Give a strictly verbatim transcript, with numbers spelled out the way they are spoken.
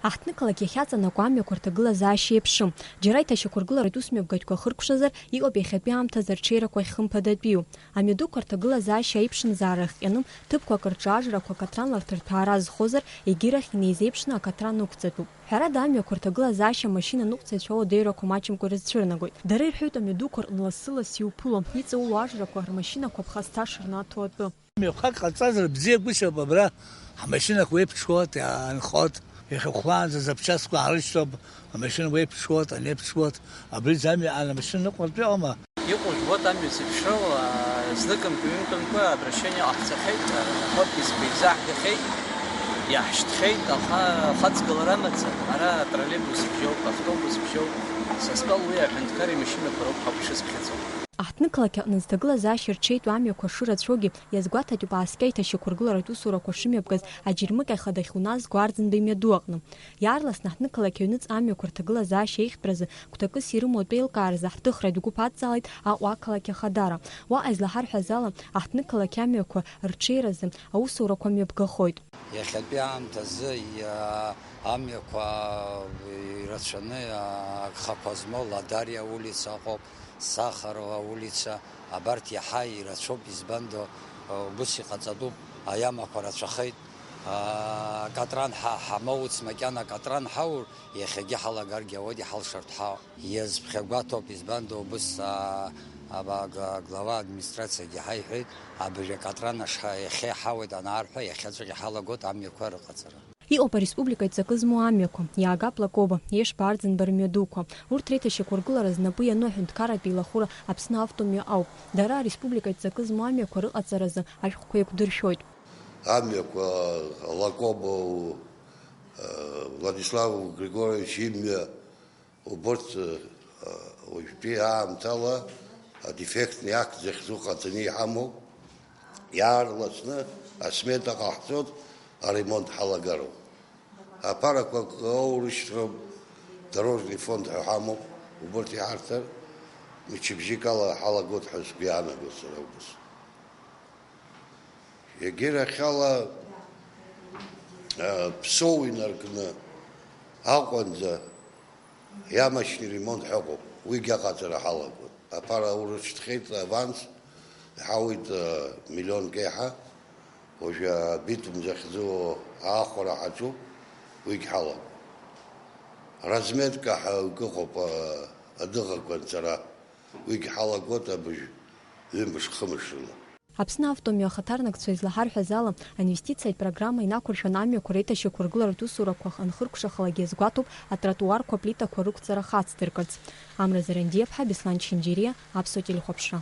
Аҳҭнықалақь иахьаҵанакуа амҩақәа рҭагылазаашьа еиԥшым. Џьара иҭашьақәыргыларатә усмҩаԥгатәқәа хыркәшазар, иҟоуп иахьатәи аамҭазы арҽеирақәа ахьхымԥадатәиу. Амҩадуқәа рҭагылазаашьа аиԥшымзаара ахҟьаны, ҭыԥқәак рҿы ажрақәа акатранла рҭырҭәаара азхозар, егьирахь инеизеиԥшны акатран ықәҵатәуп. Ҳәарада, амҩақәа рҭагылазаашьа амашьына ныҟәцаҩцәа ауадаҩрақәа маҷымкәа ирызцәырнагоит. Дара ирҳәоит, амҩадуқәа рҟны лассы-ласс иуԥыло, иҵаулоу ажрақәа рмашьынақәа ԥхасҭа шырнаҭо атәы. Мҩақәак ҟарҵазар бзиагәышьап абра, ҳмашьынақәа еиԥшуеит, иаанхоит, иахьа хәлаанӡа запчастьқәа аарышьҭоуп, амашьынақәа еиԥшуеит, анеиԥшуеит, абри ӡамҩа амашьына ныҟәартә иҟама? Иҟоу жәбоит амҩа зеиԥшроу, а, зныкымкәа-ҩынтәымкәа обращение ҟаҳҵахьеит, а, подписқәа еизаҳгахьеит, иаҳшьҭхьеит, аха ахаҵгылара амаӡам, ара атроллейбус бжьоуп, автобус бжьоуп, са стәала уи аҳәынҭқар имашьынақәа роуп ҳауп ишызԥхьаӡо. Аҳҭнықалақь аҟны зҭагылазаашьа рҽеитәу амҩақәа шырацәоугьы иазгәаҭатәуп ааскьа иҭашьақәыргыларатә усурақәа шымҩаԥгаз аџьармыкьа ахада Хьуназ Гәарӡынба имҩаду аҟны. Иаарласны аҳҭнықалақь аҩныҵҟа амҩақәа рҭагылазаашьа еиӷьтәразы гәҭакыс ирымоу атәеилкааразы ҳҭыхратә гәыԥ адҵаалеит Аҟәа ақалақь Ахадара. Уаҟа излаҳарҳәаз ала, аҳҭнықалақь амҩақәа рҽеиразы аусурақәа мҩаԥгахоит. Иахьатәи аамҭазы иа-, амҩақәа ирацәаны, а, агхақәа змоу Ладариа аулица ыҟоуп, Сахарова аулица, абарҭ иаҳа ирацәоуп, избандо, а, убыс иҟаҵатәуп, аиамақәа рацәахеит. А, акатран ҳа-, ҳамоуц, макьана акатран ҳаур, иахьагьы ҳалагаргьы ауеит, иҳалшартә ҳао-, иазԥхьагәаҭоуп, избандо убыс, а, аба-, г-, глава администрациагьы ҳаиҳәеит, абыржә акатран ашха иахьа иҳауеит анаарҳәа, иахьаҵәҟьа иҳалагоит амҩақәа рыҟаҵара. Иҟоуп ареспублика иҵакы змоу амҩақәа, иаагап Лакоба, Ешба Арӡынба рмҩадуқәа. Урҭ реиҭашьақәыргылара знапы иану аҳәынҭқарратә еилахәыра Аԥсны автомҩа ауп. Дара ареспублика иҵакы змоу амҩақәа рыҟаҵаразы ашәҟәқәа еиқәдыршәоит. Амҩақәа Лакоба, Владислав Григорьевич имҩа, убырҭ, уажәтәи аамҭала адефектный акт захьӡу ҟаҵаны иҳамоуп. Иаарласны асмета ҟаҳҵоит, аремонт ҳалагароуп. Аԥарақәа аурышьҭроуп, дорожный фонд ҳәа ҳамоуп, убырҭ иҳарҭар, мчыбжьык ала ҳалагоит ҳәа сгәы иаанагоит сара убас. Егьирахь ала, а, Ԥсоу инаркны Аҟәанӡа иамашьни ремонт ҳәа ыҟоуп, уигьы аҟаҵара ҳалагоит. Аԥара урышьҭхьеит аванс, иҳауеит, а, миллионк еиҳа. Уажәы абитум захьӡу аахәара ҳаҿуп, уигь ҳалагоит. Разметка ҳәа акы ыҟоуп, а, адыӷақәа анҵара, уигь ҳалагоит абыжә ҩымш-хымш рыла. Аԥсны автомҩа ахаҭарнакцәа излаҳарҳәаз ала, аинвестициатә программа инақәыршәаны амҩақәа реиҭашьақәыргыларатә усурақәа анхыркәшахалак иазгәаҭоуп атротуарқәа плитақәа рықәҵара хацдыркырц. Амра Зарандиаԥҳа, Беслан Чхинџьириа, Аԥсуа телехәаԥшра.